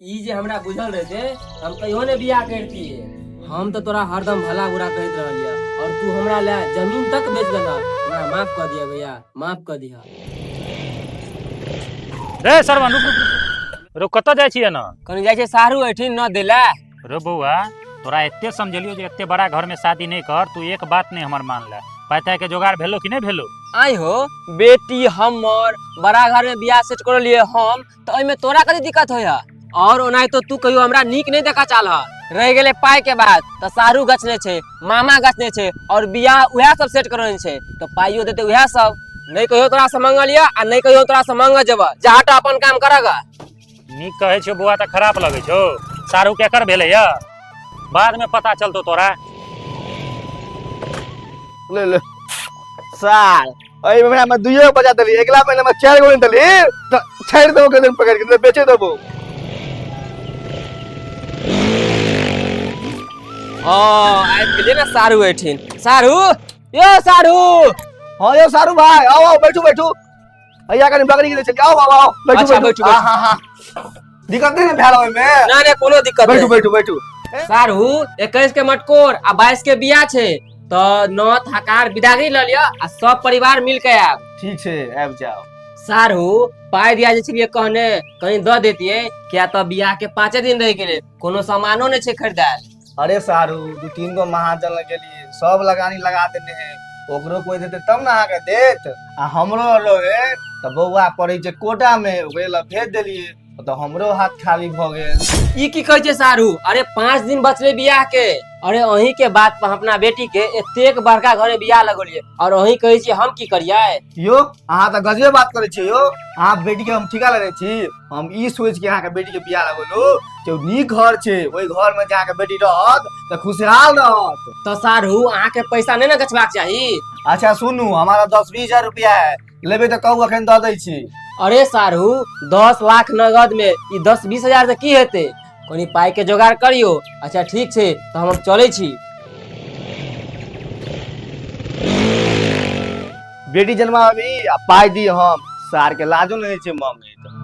ई जे हमरा बुझल रहते हम कहियो ने बियाह करतिए। हम तऽ तोरा हरदम भला बुरा कहैत रहलियै और तू हमरा लए जमीन तक बेच देलह। हमरा माफ कऽ दिअ भैया, माफ कऽ दिअ। रे सरवन, रुक रुक रुक रुक, कतऽ जाइ छी एना? कनी जाइ छै सारू एठिन न देला। रे बौआ, तोरा एते समझेलियो जे एते बड़ा घर में शादी नहीं कर, तू एक बात नहीं हमर मान ले। पाइ ताइ के जोगाड़ भेलो कि नहीं भेलो? आइ हो बेटी हमर बड़ा घर में बियाह सेट करलिए हम, तऽ ओहिमे तोरा कथी दिक्कत होइया? और ओनाहितो तो तू कहियो हमरा नीक नहीं देखा चाल। रह गेलै पाइ के बात, तऽ सारू गछने छै, मामा गछने छै और बियाह उएह सब सेट करने छै, तऽ पाइयो देते उएह सब। नहीं कहियो तोरा से मंगल या आ नहीं कहियो तोरा से मंग जेब। जा हटा, अपन काम करगा। नीक कहै छौ बौआ तऽ खराब लगै छौ। सारू केकर भेलै या बाद में पता चलतो तोरा। ले ले साल, एहि महीना में दुइयो गो बजा देली, अगिला महीना में 4 गो नहीं देली तऽ छाड़ि देबो के दिन पकड़ के बेचे देबो। हाँ, आबि गेलियै ने सारू एठिन। सारू यो सारू। हाँ यो सारू भाई, आओ आओ, बैठू बैठू। भैया कनी बकरी के चल, आओ आओ आओ, बैठू। अच्छा, बैठू बैठू। हाँ हाँ हाँ, दिक्कत नहीं ना भेल ओहिमे? ना ना, कोनो दिक्कत बैठू नहीं। बैठू बैठू। सारू, 21 के मटकोर आ 22 के बियाह छै, तऽ नौत हकार विदागरी लऽ लिअ आ सब परिवार मिल के आयब। ठीक छै, आबि जाओ। सारू, पाइ दिया जे छलियै कहने, कहीं दऽ देतियै, किया तऽ बियाह के 5 दिन रहि गेलै, कोनो सामानो नहि छै खरीदायल। अरे सारू, 2-3 गो महाजन लग गेलियै, सब लगानी लगा देने है, ओकरो कोई देते तब ना अहाँके देत। आ हमरो रहे तऽ बौआ पढ़ै छै कोटा में, ओकरे लग भेज देलियै तऽ हमरो हाथ खाली भऽ गेल। ई की कहै छै सारू? अरे 5 दिन बचले बियाह के। अरे अहीं के बात पर हम अपना बेटी के एतेक बड़का घरे बियाह लगौलियै और अहीं कहै छी हम की करियै? यौ, अहाँ तऽ गजबे बात करै छियै यौ। अहाँ बेटी के हम ठीका लेने छी? हम ई सोचि के अहाँके बेटी के बियाह लगौलहुँ जे ओ नीक घर छै, ओहि घर में जे अहाँके बेटी रहत तऽ खुशहाल रहत। तऽ सारू, अहाँके पैसा नहि ने गछबाक चाही? अच्छा सुनू, हमारा 10-20 हजार रुपया है, लेबै तऽ कहू, अखन दऽ दै छी। अरे सारू, 10 लाख नगद में ई 10-20 हजार से की हेतै? कनी पाई के जोगाड़ करियो। अच्छा ठीक छै, तऽ हम अब चलै छी। बेटी जन्माबी आ पाइ दी हम, सार के लाजो नहि होइ छै मंगैत।